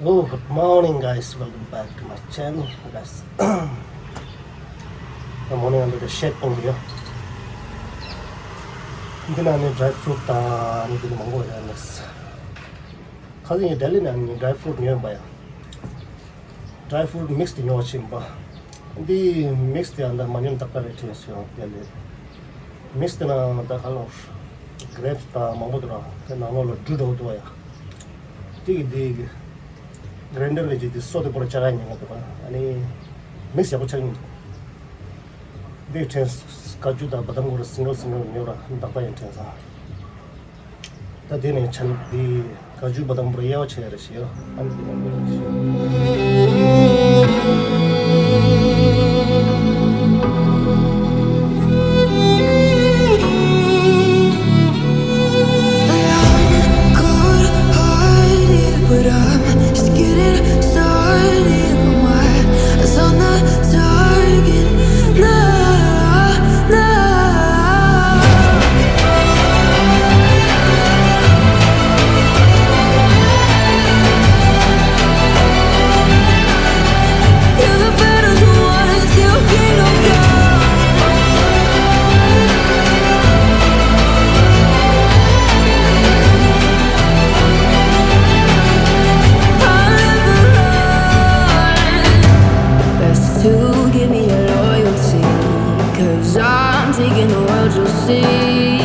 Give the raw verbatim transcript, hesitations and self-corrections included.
Oh, good morning, guys. Welcome back to my channel, guys. Good morning, I'm going to shake on you. འདི་ནང་ནས་ཌ་རའི་ཕུ་རུཊ་དང་ནི་འདི་ནི་མང་པོ་ཡོད་རེད། ཁ་སང་ངས་ལྡི་ལི་ནང་ནས་ཌ་རའི་ཕུ་རུཊ་ཉོས་ཡིན་པ་ཡ། ཌ་རའི་ཕུ་རུཊ་མིག་སི་དེ་ཉོ་བ་ཕྱིན་པ། འདི་མིག་སི་དེ་ཨ་འདྲ་མ་ཉམས་ཏག་ཏག་རེད་དྲན་སོང་ལྡི་ལི། མིག་སི་དེ་ནང་ད་ག་ལོར་གྷི་རེབ་སི་དང་མང་པོ་འདུག་ར། དེ་ནང་ལོགས་ལ་འབྲུ་འདྲ་བོ་འདུག་ཡ། དེ་གི་དེ་གི་གྷི་རེན་ཌར་གི་ཅིག་དེ་སོ་དེ་པོ་ར་ཆག་ཡ་ཉེན་ཁ་འདུག་པ། ཨ་ནི་མིག་སི་ཡག་པོ་ཆག་ཉེན་འདུག་འདི་དྲན་སོང་། ཀ་ཅུ་དང་བ་དམ་གོ་ར་སིང་གལ་སིང་གལ་ཉོ་ར་ཏག་ཏག་ཡིན་དྲན་སོང་། ད་དེ་ནས་ཆན་དེ་ཀ་ཅུ་བ་དམ་པོར་དབྱེ་བ་ཕྱེ་རེ་ཞིག་ཡོད། ཨ་ནི་དེ་ནས་དབྱེ་བ་ཕྱེ། Best to give me your loyalty, 'cause I'm taking the world you'll see.